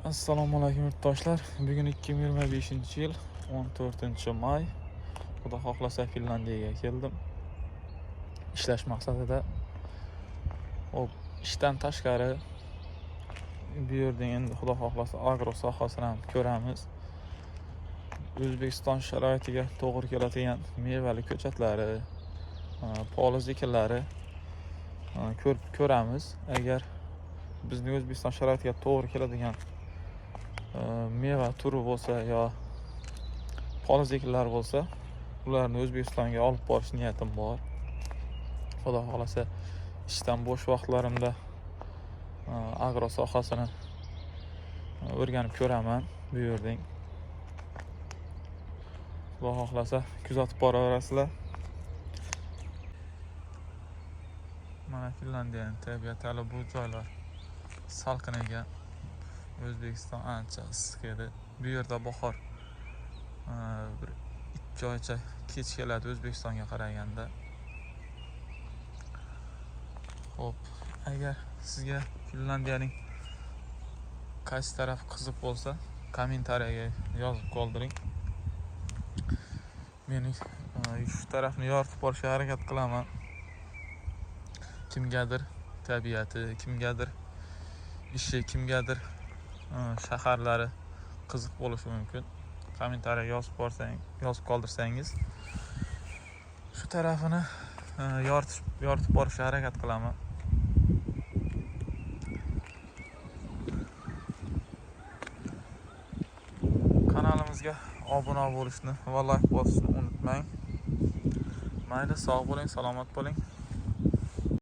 Assalomu alaykum, yurtdoshlar. Bugun 2025-yil 14 may. Xudo xohlasa, Finlandiyaga keldim. Ishlash maqsadida. Xo'p, ishdan tashqari bu yerda endi, Xudo xohlasa, agro sohasini ham ko'ramiz. O'zbekiston sharoitiga to'g'ri keladigan mevali ko'chatlari, poliz ekinlari ko'rib ko'ramiz. Agar bizning O'zbekiston sharoitiga to'g'ri keladigan meva turi bo'lsa yo poliz ekinlari bo'lsa, ularni O'zbekistonga olib borish niyatim bor. Xudo xohlasa, ishdan bo'sh vaqtlarimda agro sohasini o'rganib ko'raman bu yerding. Xudo xohlasa, kuzatib boraverasizlar. Mana Finlandiyaning tabiati. Hali bu joylar salqin ekan. O'zbekiston ancha issiq edi. Bu yerda bahor bir 2 oycha kech keladi O'zbekistonga qaraganda. Xo'p, agar sizga Finlandiyaning qaysi tarafi qiziq bo'lsa, kommentariyaga yozib qoldiring. Meni shu tarafni yoritib borishga harakat qilaman. Kimgadir tabiati, kimgadir ishi, kimgadir shaharlari qiziq bo'lishi mumkin. Kommentariyaga yozib borsang, yozib qoldirsangiz, shu tarafini yoritib borishga harakat qilaman. Kanalimizga obuna bo'lishni va layk bosishni unutmang. Mayli, sog' bo'ling, salomat bo'ling.